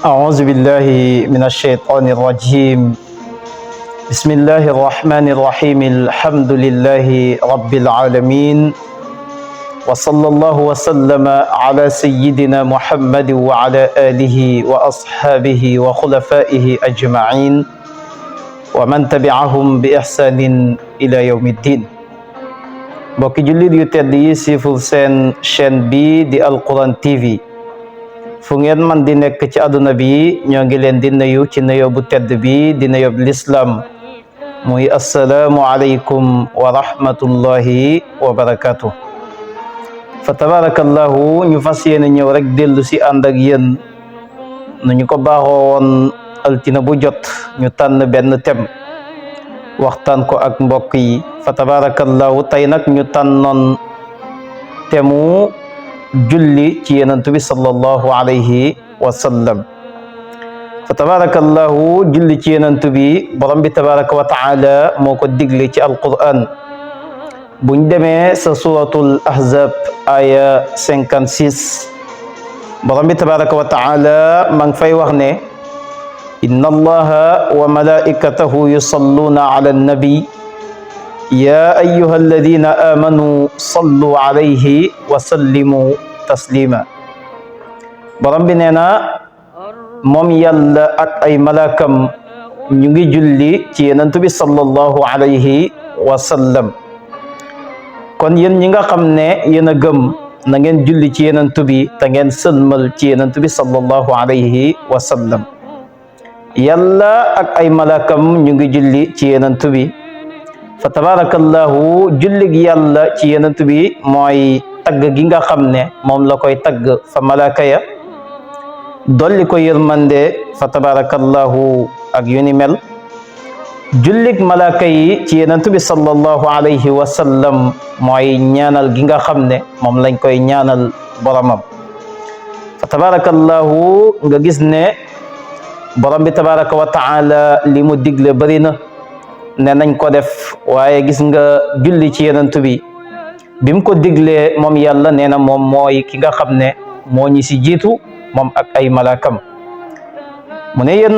أعوذ بالله من الشيطان الرجيم بسم الله الرحمن الرحيم الحمد لله رب العالمين وصلى الله وسلم على سيدنا محمد وعلى آله وأصحابه وخلفائه أجمعين ومن تبعهم بإحسان إلى يوم الدين mbokki jullit yu tedd yi siiful seen chaîne bi di Alquran TV fu ngeen man di nekk ci àdduna bi ñoo ngi leen di nuyu ci nuyoo bu tedd bi di nuyoo l'islam muy assalaamu alaykum wa rahmatullahi wa barakatuh fa tabarakallahu ñu fas yéene ñëw rek dellu si ànd ak yéen nu ñu ko baaxoo woon altina bu jot ñu tànn benn thème waxtaan ko ak mbokk yi fa tabarakallahu tey nag ñu tànnoon temu julli ci yenentu bi sallallahu alayhi wa sallam fa tabarakallahu julli ci yenentu bi borom bi tabaraka wa taala moo ko digle ci alquran buñ demee sa suratul ahzab aya 56 borom bi tabaraka wa taala ma ngi fay wax ne inna allaha wa malaikatahu yusalluna ala annabi يا أيها الذين آمنوا صلوا عليه وسلموا تسليما borom bi nee na moom yàlla ak ay malaakam ñu ngi julli ci yenentu bi sallallahu alayhi wa sallam kon yéen ñi nga xam ne yéen a gëm na ngeen julli ci yenentu bi te ngeen sëlmal ci yenentu bi sallallahu alayhi wa sallam yàlla ak ay malaakam ñu ngi julli ci yenentu bi fa tabarakallahu jullig yàlla ci yenent bi mooy tagg gi nga xam ne moom la koy tagg fa malaaka ya dolli ko yërmande fa tabarakallahu ak yu ni mel jullig malaaka yi ci yenent bi sallallahu alayhi wa sallam mooy ñaanal gi nga xam ne moom lañ koy ñaanal boromam fa tabarakallahu nga gis ne borom bi tabaraka wa taala li mu digle bari na ne nañ ko def waaye gis nga julli ci yenentu bi bim ko diglee moom yàlla nee na moom mooy ki nga xam ne moo ñi si jiitu moom ak ay malaakam mu ne yéen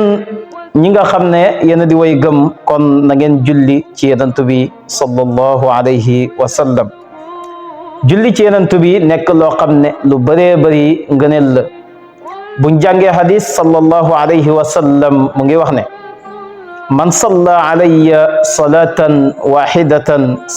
ñi nga xam ne yéen di way gëm kon na ngeen julli ci yenentu bi sallallahu alayhi wa sallam julli ci yenentu bi nekk loo xam ne lu bëree bëri ngëneel la buñ jàngee hadis sallallahu alayhi wa sallam mu ngi wax ne من صلى علي صلاة واحدة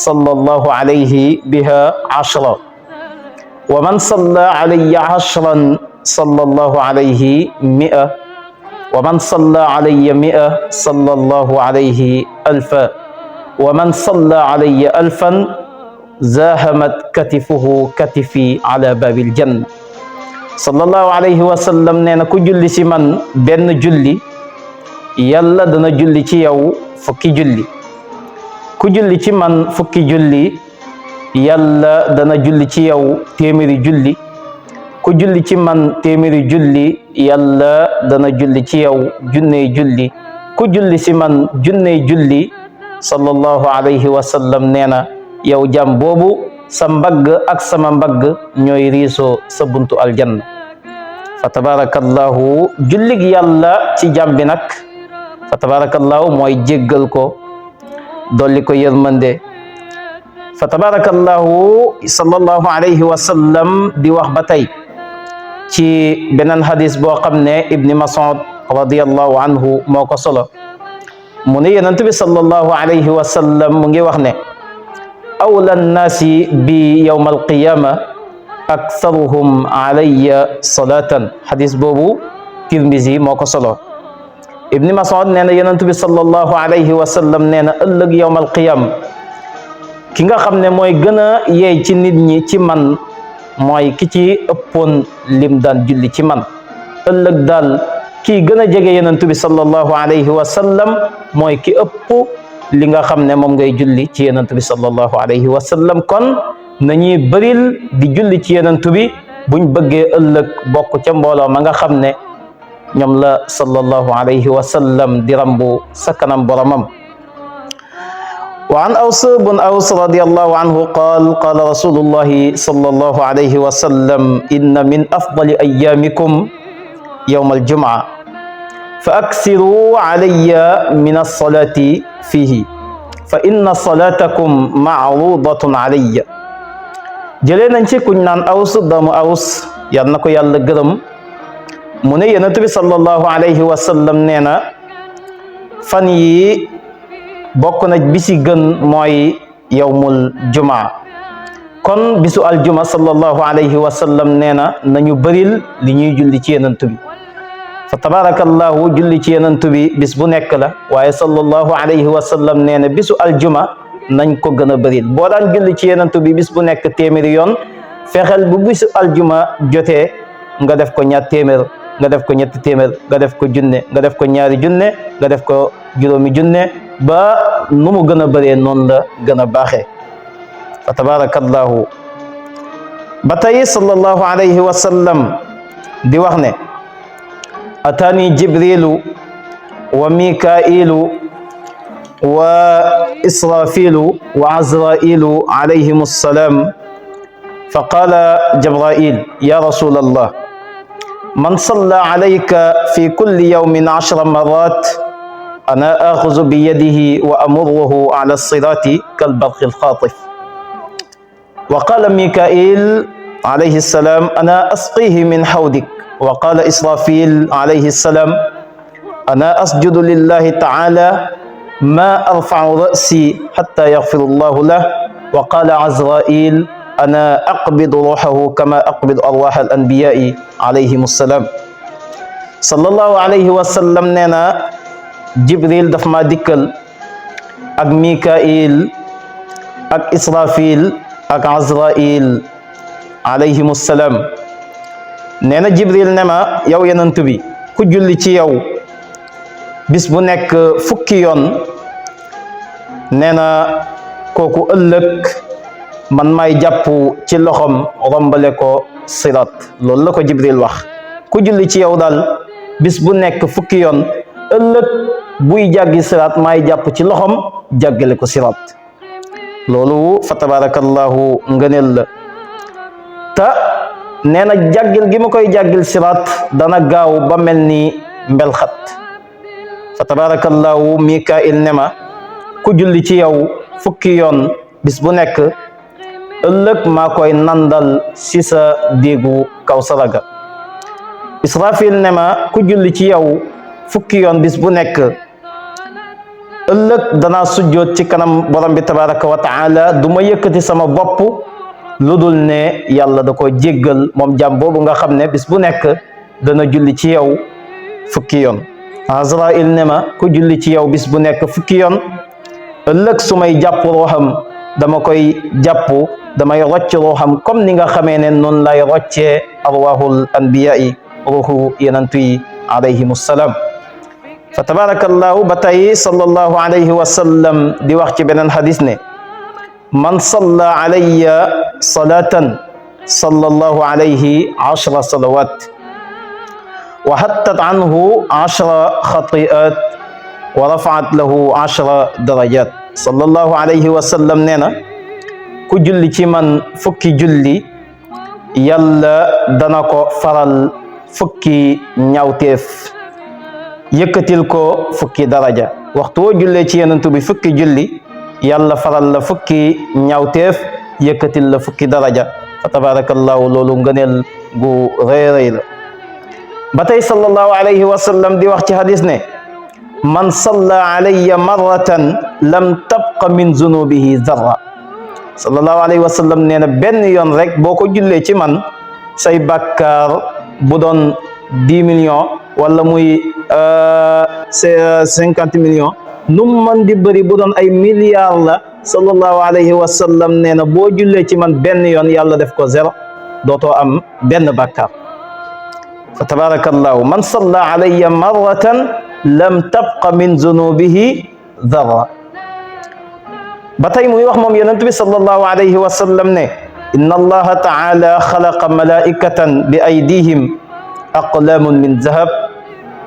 صلى الله عليه بها 10 ومن صلى علي 10 صلى الله عليه 100 ومن صلى علي 100 صلى الله عليه 1000 ومن صلى علي 1000 زاحمت كتفه كتفي على باب الجنة صلى الله عليه وسلم نينا كو جولي سي من بن جولي yàlla dana julli ci yow fukki julli ku julli ci man fukki julli yàlla dana julli ci yow téeméeri julli ku julli ci man téeméeri julli yàlla dana julli ci yow junney julli ku julli ci man junney julli sallallahu alayhi wa sallam nee na yow jàm boobu sa mbagg ak sama mbagg ñooy riisoo sa buntu aljanna fa tabarakallahu jullig yàlla ci jàm bi nag fa tabarakallahu mooy jéggal ko dolli ko yërmande fa tabarakallahu sallallahu alayhi wa sallam di wax ba tey ci beneen hadis boo xam ne ibni Mas'ud radiyallahu anhu moo ko solo mu ne yonent bi sallallahu alayhi wa sallam mu ngi wax ne awla nnaasi bi yawma alqiyama aktharuhum alayya salatan hadis boobu Tirmizi moo ko solo ibni Mas'ud nee na yonent bi sallallahu alayhi wa sallam nee na ëllëg yawmal qiyam ki nga xam ne mooy gën a yeey ci nit ñi ci man mooy ki ci ëppoon lim daan julli ci man ëllëg daal kii gën a jege yonent bi sallallahu alayhi wa sallam mooy ki ëpp li nga xam ne moom ngay julli ci yonent bi sallallahu alayhi wa sallam kon nañuy bëril di julli ci yonent bi buñ bëggee ëllëg bokk ca mbooloo ma nga xam ne ñoom la sallallahu alayhi wa sallam di rambu sa kanam boromam. wa an Aws bun Aws radiyallahu anhu qaala rasulullahi sallallahu alayhi wa sallam inna min afdali ayyamikum yawma aljumaa fa aksiru alayya min alsalati fihi fa inna salatakum maarudatun alayya. jëlee nañ ci kuñ naan Aws doomu Aws yal na ko yàlla gërëm mu ne Yonent bi sallallahu alayhi wa sallam nee na fan yi bokk na bisi gën mooy yawmul jumaa. kon bisu aljuma sallallahu alayhi wa sallam nee na nañu bëril li ñuy julli ci Yonent bi fa tabarakallahu julli ci Yonent bi bis bu nekk la waaye sallallahu alayhi wa sallam nee na bisu aljuma nañ ko gën a bëril. boo daan julli ci Yonent bi bis bu nekk téeméeri yoon fexeel bu bisu aljuma jotee nga def ko ñaar téeméer nga def ko ñetti téeméer nga def ko junne nga def ko ñaari junne nga def ko juróomi junne ba nu mu gën a bëree noonu la gën a baaxee fa tabarakallahu. ba tey sallallahu alayhi wa sallam di wax ne atani jibrilu wa mikailu wa israfilu wa azrailu alayhim assalam fa qala jibrail ya rasul allah man salla alayka fi kulli yawmin 10 marrat ana axuzu bi yadihi wa amurruhu ala sirati kalbarqi alxaatif. wa qala mikail alayhi salam ana asqihi min hawdik. wa qala israfil alayhi salam ana asjudu lillahi taala ma arfa'u ra'si hatta yaghfira allahu lah. wa qala azrail ana aqbidu ruhahu kama aqbidu arwaha al anbiyai alayhim assalam. sallallahu alayhi wa sallam nee na jibril daf ma dikkal ak mikail ak israfil ak azrail alayhim assalam. nee na jibril ne ma yow Yonent bi ku julli ci yow bis bu nekk fukki yoon nee na kooku ëllëg man may jàpp ci loxom rombale ko sirat. loolu la ko jibril wax. ku julli ci yow daal bis bu nekk fukki yoon ëllëg buy jàggi sirat may jàpp ci loxom jàggale ko sirat. loolu fa tabarakallahu ngëneel la te nee na jàggil gi ma koy jàggil sirat dana gaaw ba mel ni mbelxat. fa tabarakallahu mikail ne ma ku julli ci yow fukki yoon bis bu nekk ëllëg maa koy nandal si sa déegu kaw saraga. israfil ne ma ku julli ci yow fukki yoon bis bu nekk ëllëg danaa sujjoot ci kanam borom bi tabaraka wa taala du ma yëkkati sama bopp lu dul ne yàlla da ko jéggal moom jàmm boobu nga xam ne bis bu nekk dana julli ci yow fukki yoon. azrail ne ma ku julli ci yow bis bu nekk fukki yoon ëllëg su may jàpp ruuxam dama koy jàpp damay rocc ruuxam comme ni nga xamee ne noonu lay roccee arwaahul anbiya'i ruuxu Yonent yi alayhim assalaam. fa tabarakallahu ba tey sallallahu alayhi wa sallam di wax ci beneen xadis ne man salla alayya salatan sallallahu alayhi 10 salawat wa hattat anhu 10 khati'at wa rafa'at lahu 10 darajat. sallallahu alayhi wa sallam nee na ku julli ci man fukki julli yàlla dana ko faral fukki ñaawteef yëkkatil ko fukki daraja. waxtu woo jullee ci Yonent bi fukki julli yàlla faral la fukki ñaawteef yëkkatil la fukki daraja. fa tabarakallahu loolu ngëneel gu rëy rëy la. ba tey sallallahu alayhi wa sallam di wax ci hadis ne man salla alayya marratan lam tabqa min zunubihi zarra. sallallahu alayhi wa sallam nee na benn yoon rek boo ko jullee ci man say bàkkaar bu doon 10 millions wala muy 50 millions nu mu mën di bëri bu doon ay milliards la sallallahu alayhi wa sallam nee na boo jullee ci man benn yoon yàlla def ko zéro dootoo am benn bàkkaar. fa tabarakallahu man salla alayya marratan lam tabqa min zunubihi dharra. ba tey muy wax moom Yonent bi sallallahu alayhi wa sallam ne inna allaha taala xalaqa malaikatan bi aydihim aqlamun min zahab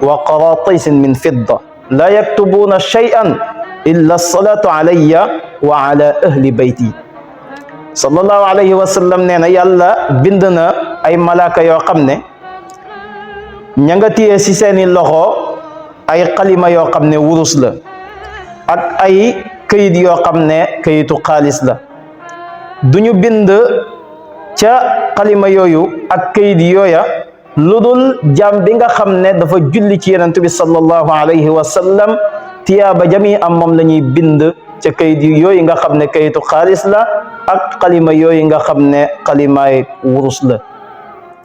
wa qaratisin min fidda la yaktubuna shay'an illa salatu alayya wa ala ahli bayti. sallallahu alayhi wa sallam nee na yàlla bind na ay malaaka yoo xam ne ña nga téye ci seeni loxo ay xalima yoo xam ne wurus la ak ay këyit yoo xam ne këyitu xaalis la. duñu bind ca xalima yooyu ak këyit yooya lu dul jaam bi nga xam ne dafa julli ci yonent bi sallallahu alayhi wa sallam tiyaaba jami am moom la ñuy bind ca kayit yooyu nga xam ne kayitu xaalis la ak xalima yooyu nga xam ne xalimaay wurus la.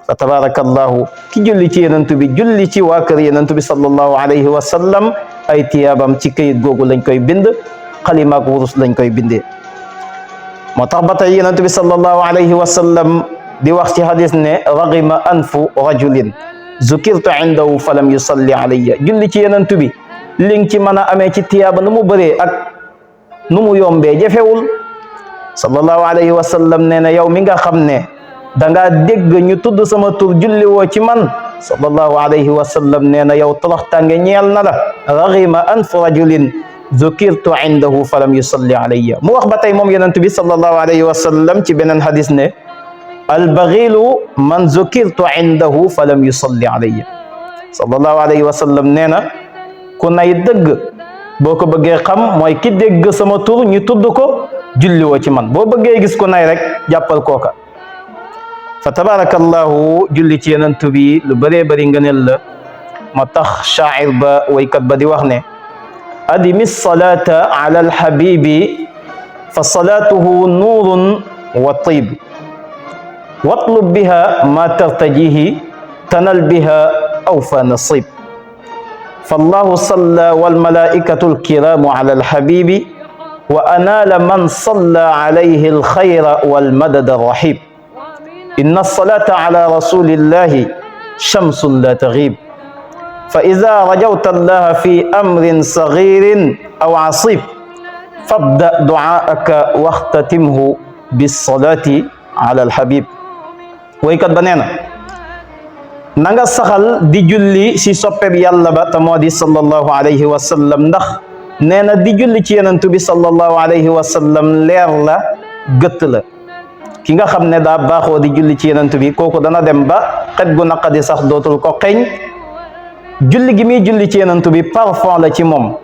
fa tabarakallahu ki julli ci yonent bi julli ci waa kër yonent bi sallallahu alayhi wa sallam ay tiyaabam ci kayit googu lañ koy bind, xalima ak wurus lañ koy bindee. moo tax ba tey yonent bi sallallahu alayhi wa sallam di wax ci hadis ne raghima anfu rajulin zukirtu indahu falam yusalli alayya. julli ci yonent bi li nga ci mën a amee ci tiyaaba nu mu bëree ak nu mu yombee jafewul. sallallahu alayhi wa sallam nee na yow mi nga xam ne dangaa dégg ñu tudd sama tur julli woo ci man, sallallahu alayhi wa sallam nee na yow toroxtaange ñeel na la. raghima anfu rajulin zukirtu indahu falam yusalli alayya. mu wax ba tey moom yonent bi sallallahu alayhi wa sallam ci beneen hadis ne albaghilu man zukirtu indahu falam yusalli alayya. sallallahu alayhi wa sallam nee na ku nay dëgg boo ko bëggee xam mooy ki dégg sama tur ñu tudd ko julli woo ci man. boo bëggee gis ku nay rek jàppal kooka. fa tabarakallahu julli ci yonent bi lu bëree bëri ngëneel la. moo tax shaa'ir ba waykat ba di wax ne adimi salata ala alhabibi fa salatuhu nuurun wa tib watlub biha ma tartajihi tanal biha awfa nasib. فالله صلى والملائكة الكرام على الحبيب وأنال من صلى عليه الخير والمدد الرحيب. إن الصلاة على رسول الله شمس لا تغيب فإذا رجوت الله في أمر صغير أو عصيب فابدأ دعاءك واختتمه بالصلاة على الحبيب. ويكت بنينا nanga saxal di julli si soppeb yàlla ba te moo di sallallahu alayhi wa sallam, ndax nee na di julli ci yonent bi sallallahu alayhi wa sallam leer la gëtt la. ki nga xam ne daa baaxoo di julli ci yonent bi kooku dana dem ba xet gu naqadi sax dootul ko xeeñ. julli gi muy julli ci yonent bi parfum la ci moom.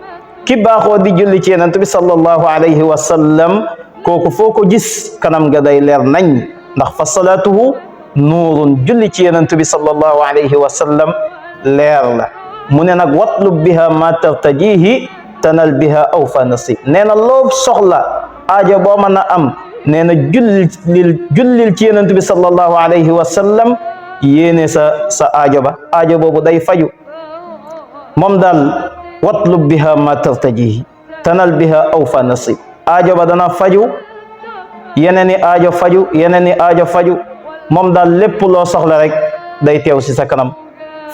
ki baaxoo di julli ci yonent bi sallallahu alayhi wa sallam kooku foo ko gis kanam ga day leer nañ, ndax fa salaatuhu nuurun. julli ci yonent bi sallallahu alayhi wa sallam leer la. mu ne nag watlub biha ma tartajihi tanal biha awfa nasib. nee na loo soxla aajo boo mën a am nee na jullil ci yonent bi sallallahu alayhi wa sallam yéene sa aajo ba aajo boobu day faju. moom daal watlub biha ma tartajihi tanal biha awfa nasib. aajo ba dana faju, yeneen i aajo faju, yeneen i aajo faju. moom daal lépp loo soxla rek day teew si sa kanam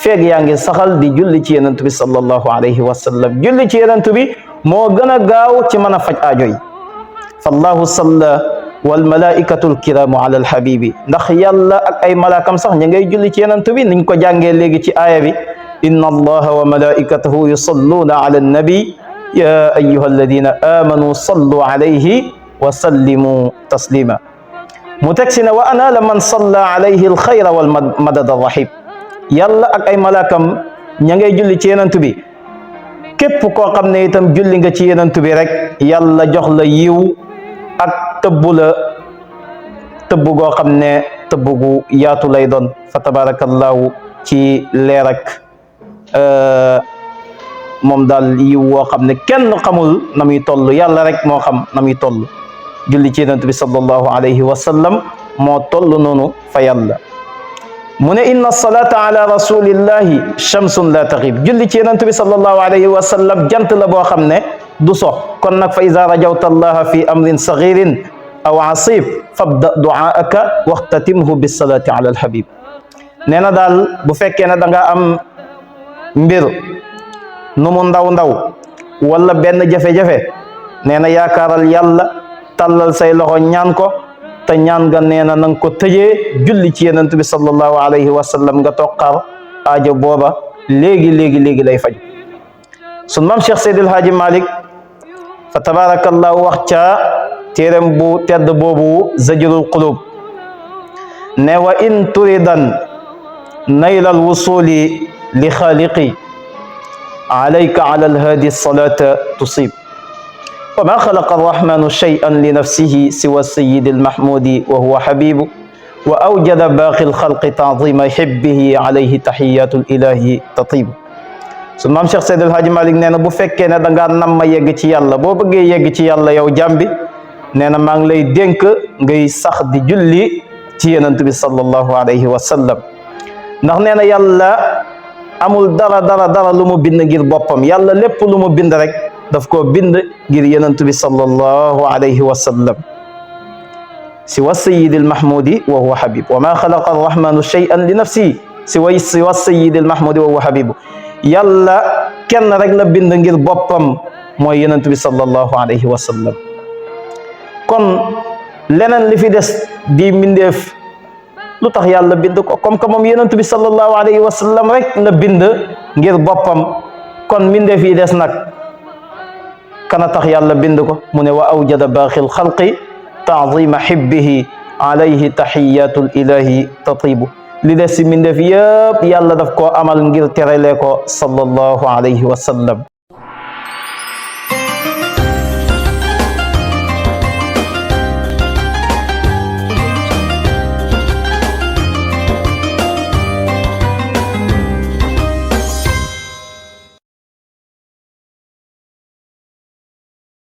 feeg yaa ngi saxal di julli ci yonent bi sallallahu alayhi wa sallam. julli ci yonent bi moo gën a gaaw ci mën a faj aajo yi. fallahu salla wal malaikatu alkiramu ala alhabibi. ndax yàlla ak ay malaakam sax ña ngay julli ci yonent bi niñ ko jàngee léegi ci aaya bi inna allaha wa malaikatahu yusalluna ala annabi ya ayyuha alladina amanu sallu alayhi wa sallimu taslima. mu teg si ne wa anaala man salla alayhi alxayra wal madad arrahib. yàlla ak ay malaakam ña ngay julli ci yonent bi. képp koo xam ne itam julli nga ci yonent bi rek yàlla jox la yiw ak tëbbu la tëbb goo xam ne tëbb gu yaatu lay doon. fa tabarakallahu ci leer ak moom daal yiw woo xam ne kenn xamul na muy toll, yàlla rek moo xam na muy toll. julli ci yonent bi sallallahu alayhi wa sallam moo toll noonu fa yàlla. mu ne inna salata ala rasulillahi shamsun la taghib. julli ci yonent bi sallallahu alayhi wa sallam jant la boo xam ne du sox. kon nag fa iza rajawta allaha fi amrin saghirin aw asib fabda du'aaka waxtatimhu bisalati ala alhabib. nee na daal bu fekkee ne da nga am mbir nu mu ndaw ndaw wala benn jafe-jafe nee na yaakaaral yàlla, tàllal say loxo ñaan ko, te ñaan nga nee na nanga ko tëjee julli ci yenent bi sallallahu alayhi wa sallam nga toqar aajo booba léegi lay faj sun maam Cheikh Seydil Haaji Malick fa tabarakallahu wax ca téeram bu tedd boobu zajrul qulub ne wa in turidan nayla alwusuli li xaaliqi alayka ala alhaadi salata tusib wa ma xalaqa arrahmanu shay'an li nafsihi siwa sayidi almahmudi wa huwa habibu wa awjada baaqi alxalqi taazima hibbihi alayhi tahiyatu lilahi tatibu su maam Cheikh Seydil Haaji Malick nee na bu fekkee ne da ngaa nam ma yegg ci yàlla boo bëggee yegg ci yàlla yow jàmbi nee na maa ngi lay dénk ngay sax di julli ci yenent bi sallallahu alayhi wa sallam ndax nee na yàlla amul dara lu mu bind ngir boppam yàlla lépp lu mu bind rek daf koo bind ngir yenent bi sallallahu alayhi wa sallam siwa sayidi almahmudi wa huwa habib wa ma xalaqa arrahmanu shay'an li nafsi siwa sayidi almahmudi wa huwa habibu yàlla kenn rek la bind ngir boppam mooy yenent bi sallallahu alayhi wa sallam kon leneen li fi des di mbindeef lu tax yàlla bind ko comme que moom yenent bi sallallahu alayhi wa sallam rek la bind ngir boppam kon mbindeef yi des nag kana tax yàlla bind ko mu ne wa awjada baaqil xalqi taazima hibbihi alayhi tahiyatul ilahi tatibu li des si mbindeef yëpp yàlla daf koo amal ngir terale ko sallallahu alayhi wa sallam